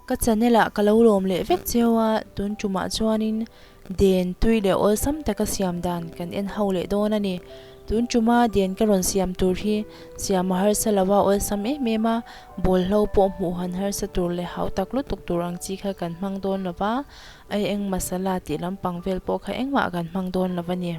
Ka channel ah ka lo lawm leh vek cheu a, tun tumah chuanin den tui leh awlsam taka siam dan kan en ho leh dawn a ni. Tun tuma den ka rawn siam tur hi siam a harsa lo a, awlsam em em a, bawlhlo pawh hmuh han harsa tur leh hau tak lutuk tur ang chi kha kan hmang dawn lo va, ai eng masala tih lampang vel pawh kha engmah kan hmang dawn lo a ni.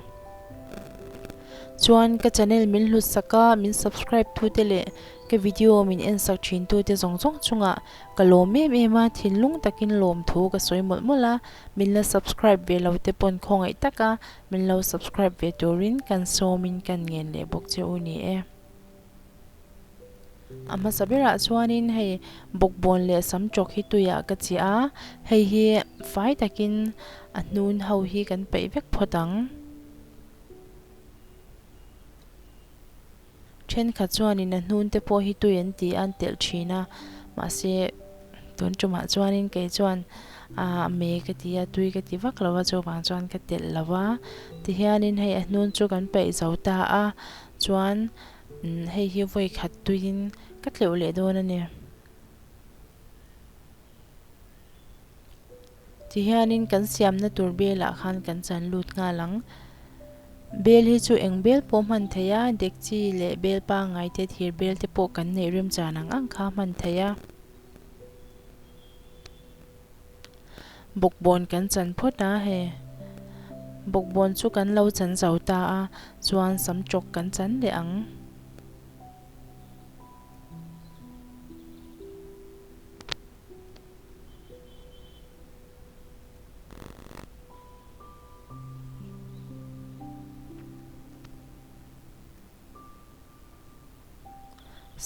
Chuan ka channel min hlut sak a, min subscribe tu te leh ka video min en sak thin tu te zawng zawng chungah ka lawm em em a, thinlung takin lawm thu ka sawi mawlh mawlh a, min la subscribe ve lo te pawn khawngaih tak a min lo subscribe ve turin kan sawmin kan ngen leh bawk che u ni e. A hmasa berah chuanin hei bawkbawn leh sam tawk hi tuiah ka chiah a, hei hi fai takin a hnun ho hi kan peih vek phawt ang. Thenkhat chuanin a hnun te pawh hi tui an ti a, an telh thin a, mahse tun tumah chuanin kei chuan ah me ka ti a, tui ka ti vak lo a, chuvang chuan ka telh lo a. Tihianin hei a hnun chu kan peih zo ta a, chuan Hei hi vawi khat tuiin ka tleuh leh dawn a ni. Tihianin kan siamna tur belah khan kan chan lut nghal ang. Bel hi chu eng bel pawh hman theih a, dekchi leh bel pangngai te thir bel te pawh kan neih remchan ang ang kha hman theih a. Bawkbawn kan chan phawt a hei bawkbawn chu kan lo chan zo ta a chuan sam tawk kan chan leh ang.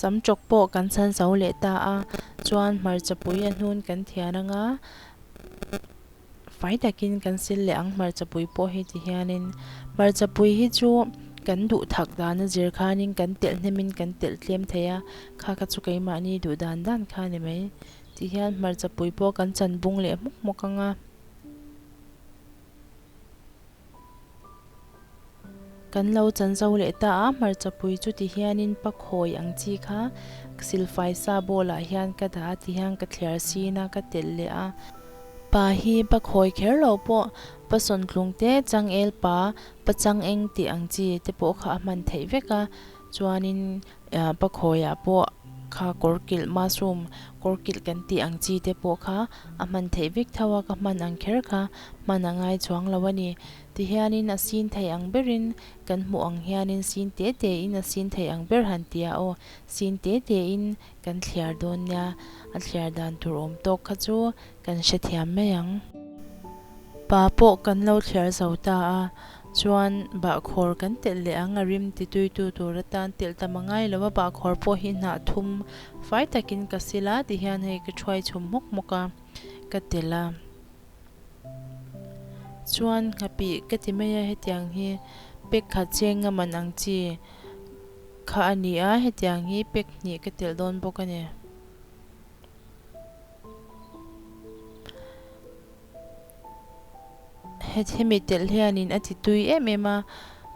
Sam tawk pawh kan chhan zo leh ta a, chuan hmarchapui a hnun kan thian anga fai takin kan sil leh ang hmarchapui pawh hi ti hianin hmarchapui hi chu kan duh thak dan a zir khanin kan telh hnemin kan telh tlem thei a, kha kha chu keimahni duh dan dan kha a ni mai ti hian hmarchapui pawh kan chan bung leh hmuk hmuk anga. Kan lo chan zo leh ta a, hmarchapui chu ti hianin pakhawi ang chi kha silfai sa bowl ah hian ka dah a ti hian ka thliar sin a ka telh leh a. Pa hi pakhawi kher lo pawh pa sawntlung te changel pa, pa changeng tih ang chi te pawh kha a hman theih vek a, chuanin Pakhawi ah pawh kha kawr kilh mushroom kawr kilh kan tih ang chi te pawh kha a hman theih vek tho a ka hman ang kher kha hman a ngai chuang lo a ni. Tihianin a sin thei ang berin kan hmuh ang hianin sin te te in a sin thei ang ber han tia aw sin te te in kan thliar dawn nia a thliar dan tur awm tawk kha chu kan hrethiam mai ang. Pa pawh kan lo thliar zo ta a. Chuan bahkhawr kan telh leh ang a rim ti tuitu tur atan telh tam a ngai lo a, bahkhawr pawh hi hnah thum fai takin ka sil a tihian hei ka thuai chhum hmawk hmawk a, ka telh a. Chuan nghapih ka ti mai a hetiang hi pack khat cheng a man ang chi kha a ni a, hetiang hi pack hnih ka telh dawn bawk a ni. Hemi telh hianin a ti tui em em a,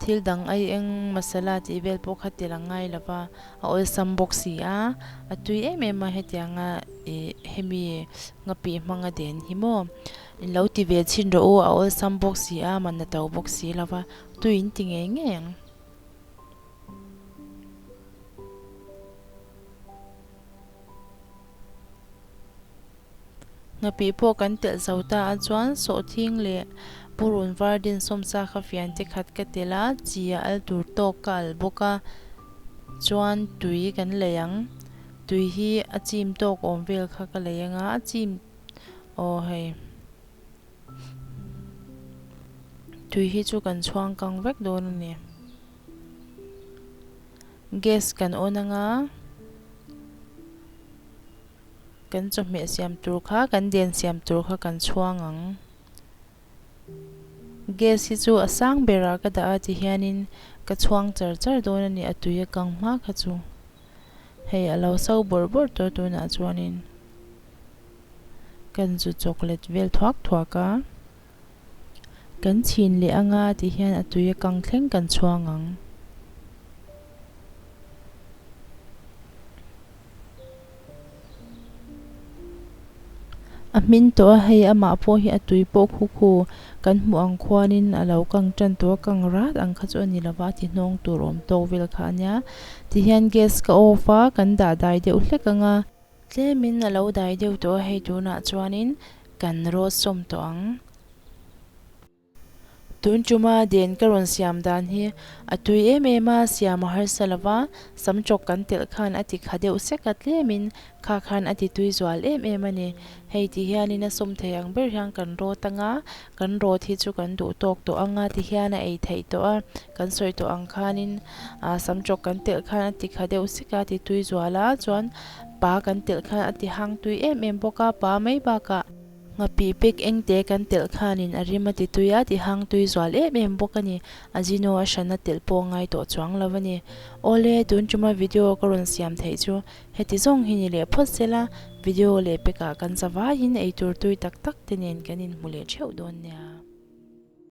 thil dang ai eng masala tih vel pawh kha telh a ngai lo va, a awlsam bawk si a, a tui em em a hetianga ih hemi nghapih hmanga den hi maw in lo ti ve chhin rawh u, a awlsam bawk si a, man a to bawk si lo va, tui in ti ngei ngei ang. Nghapih pawh kan telh zo ta a chuan sawhthing leh purun var din sawmsa kha fian te khat ka telh a, chi a al tur tawk ka al bawk a, chuan tui kan lei ang, tui hi a chim tawk awm vel kha ka lei anga a chim aw hei tui hi chu kan chhuang kang vek dawn a ni. Gas kan on anga. Kan chawhmeh siam tur kha kan den siam tur kha kan chhuang ang. Gas hi chu a sang berah ka dah a ti hianin ka chhuang char char dawn a ni a tui a kang hma kha chu. Hei a lo so bawrh bawrh tawh tunah chuanin kan zu chocolate vel thuak thuak a. Kan chhin leh anga ti hian a tui a kang thleng kan chhuang ang. A hmin tawh a, hei amah pawh hi a tui pawh khu khu kan hmuh ang khuanin a lo kang tan tawh a, kang rat ang kha chu a ni lova, a ti hnawng tur awm tawk vel kha a nia. Tihian gas ka off a, kan dah dai deuh hlek ang a. Tlemin a lo dai deuh tawh a, hei tunah chuanin kan rawt sawm tawh ang. Tun tuma den ka rawn siam dan hi a tui em em a, siam a harsa lo va, sam chawk kan telh khan a ti kha deuh sek a tlemin kha khan a ti tui zual em em a ni. Hei ti hianin a sawm thei ang ber hian kan rawt ang a, kan rawt hi chu kan duh tawk tawh ang a ti hian a ei theih tawh a, kan sawi tawh ang khanin sam chawk kan telh khan a ti kha deuh sek a, a ti tui zual a, chuan pa kan telh khan a ti hang tui em em bawk a, pa mai bakah. Nghapih pek engte kan telh khanin a rim a ti tui a, ti hang tui zual em em bawk a ni. Ajino a hran a telh pawh ngai tawh chuang lo a ni. Awle, tun tuma video ka rawn siam theih chu heti zawng hi ni leh phawt sela, video leh pekah kan zavaiin eitur tui tak tak te nen kan inhmu leh theuh dawn nia.